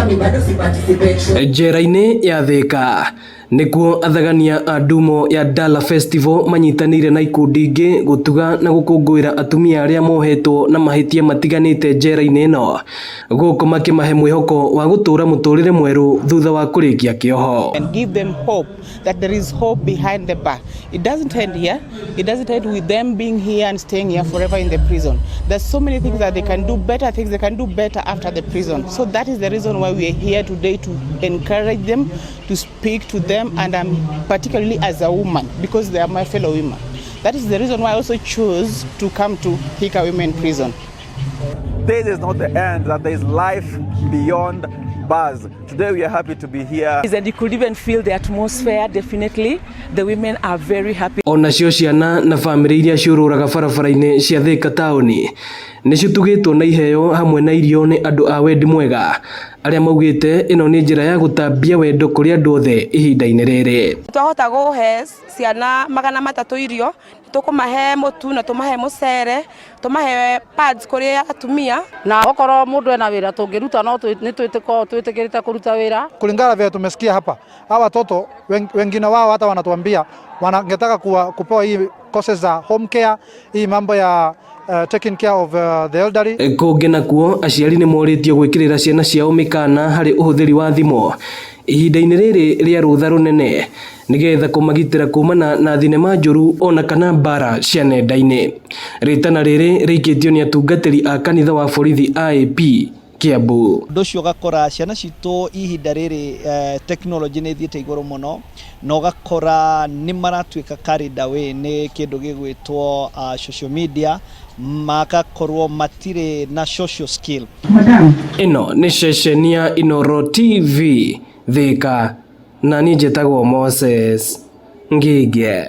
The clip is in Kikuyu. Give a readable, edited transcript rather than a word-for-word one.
mi bado si participate. Njera-inĩ ya Thika nĩkuo athagania a ndumo ya Dala Festival manyitanĩire na ikundi ingĩ gũtuga na gũkũngũĩra atumia arĩa mohetwo na mahĩtia matiganĩte njera-inĩ ĩno, gũkũ makĩmahe mwĩhoko wa gũtũũra mũtũrĩre mwerũ thutha wa kũrĩkia kĩoho. And give them hope that there is hope behind the bar. It doesn't end here. It doesn't end with them being here and staying here forever in the prison. There's so many things that they can do, better things they can do better after the prison. So that is the reason why we are here today, to encourage them, to speak to them, and particularly as a woman, because they are my fellow women. That is the reason why I also chose to come to Thika Women Prison. This is not the end, that there is life beyond bars. Today we are happy to be here. And you could even feel the atmosphere. Definitely the women are very happy. Onacio ciana na bamĩrĩ iria ciũrũraga barabara-inĩ cia Thika taũni nĩ citugĩtwo na iheo hamwe na irio nĩ andũ a wendi mwega arĩa maugĩte ĩno nĩ njĩra ya gũtambia wendo kũrĩ andũ othe ihinda-inĩ rĩrĩ. Twahota gũhe ciana 300 irio, tũkũmahe mũtu na tũmahe mũcere, tũmahe pads kũrĩ atumia. Na okorwo mundu ena wira tungiruta no nĩ twĩtĩkĩrĩte kũruta wĩra. Kulingana na vile tumesikia hapa, hawa watoto wengine wao hata wanatuambia wangetaka kupewa hii courses za home care, hii mambo ya taking care of the elderly. Kũngĩ nakuo aciari nĩ morĩtio gwĩkĩrĩra ciana ciao mĩkana harĩ ũhũthĩri wa thimũ ihinda-inĩ rĩrĩ rĩa rũtha rũnene nĩgetha kũmagitĩra kumana na thinema njũru ona kana mbara cia nenda-inĩ. Rĩtana rĩrĩ rĩikĩtio nĩ atungatĩri a kanitha wa borithi IAP Kiambu. Ũndũ ũcio ũgakora ciana citũ ihinda rĩrĩ technology nĩ ĩthiĩte igũrũ mũno na ũgakora nĩ maratuĩka carried away nĩ kĩndũ gĩgwĩtwo social media, magakorwo matirĩ na social skill. Ĩno nĩ ceceni ya Inooro TV Thika, na niĩ njĩtagwo Moses Ngige.